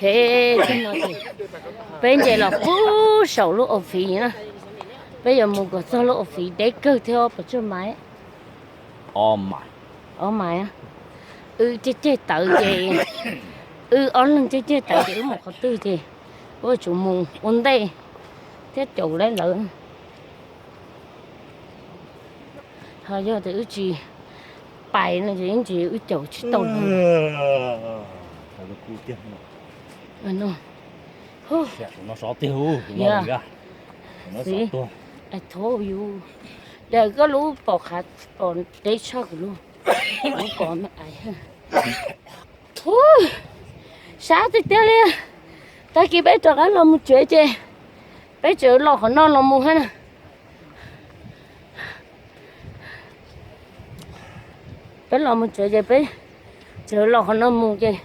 Peb nce los puag saum lub office na, peb yuav mus kom txog lub office deb kawg thiab pom tsawg mais. Ob mais, wb ceg ceg tawv ces, wb ob leeg ceg ceg tawv ces wb mus qhov twg ces wb yuav tsum mus ua ntej thiab caum lawv lawv. Ho yog tias wb tsis pais no ces yeej tsis, wb caum tsis tau lawv. Daws koj lub pom qhav pom deb tshaj kuv lub, lub pom me ais. Sab tiag tiag li. Tag kis peb rov qab los mus tsev ces peb tseem los qhov no los mus hab na. Peb los mus tsev ces peb tseem los qhov no mus ces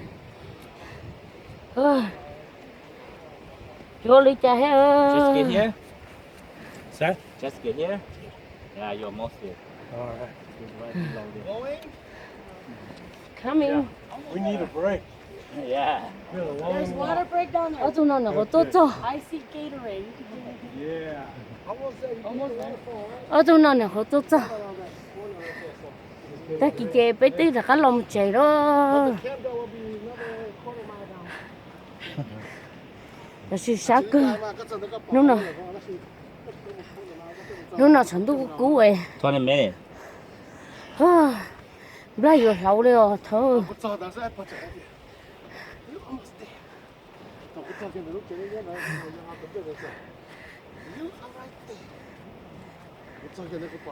yuav li cas thiab. Coming. Ob tug no nyuam qhuav tuaj txog. Ob tug no nyuam qhuav tuaj txog. Tag kis ces peb twb rov qab los mus tsev lawm. Tab sis sab kawg. Hnub no, hnub no tshav ntuj kub kub es nplaj yuav hlauv li os thaum.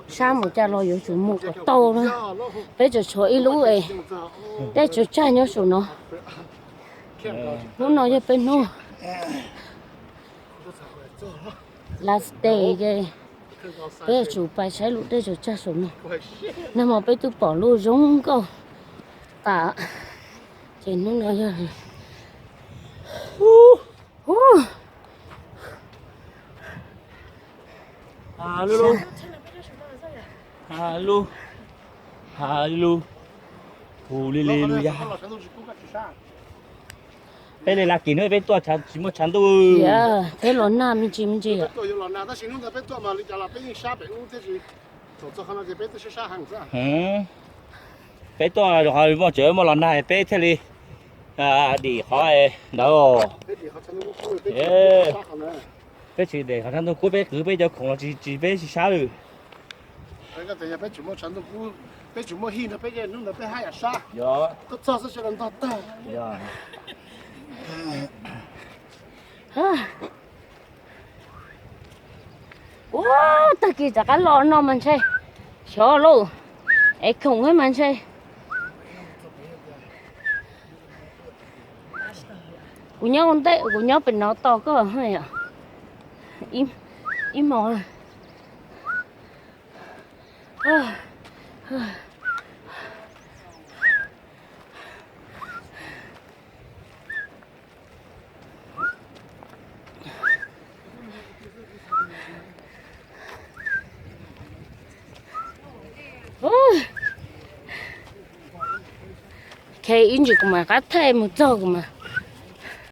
Sab mus cas los yuav tsum mus kom tau na. Peb tseem tshuav ib lub es dej tsaws tsag nyob saum no. Hnub no yog peb hnub last day ces peb yuav tsum pais saib lub dej tsaws tsag saum no. Nag hmo peb twb pom lub zoo nkauj tas, ces hnub no yog Halelu, halelu, halelu, hu li li lu ya. Peb li la kis hnub peb tuaj tsis muaj tshav ntuj. Peb los nag me ntsis me ntsis. Peb tuaj muaj tsev muaj los nag peb thiaj li dim qhov ntawd. Peb tsis dim qhov tshav ntuj kub peb qwv peb cov khoom los tsis peb tsis sab lawm. Peb tsis muaj hij no peb hnub ntawd peb haj yam sab. Tuaj txog xwb sawv daws ntog tag. Ua tag kis rov qab los no mas ntshe xyov lauj, es khoom mas ntshe. Kuv nyob ua ntej, kuv nyob pem no tos koj yom. Ib hmos. Khe ib ntsis kuv mam qab thaij mus txog kuv mas.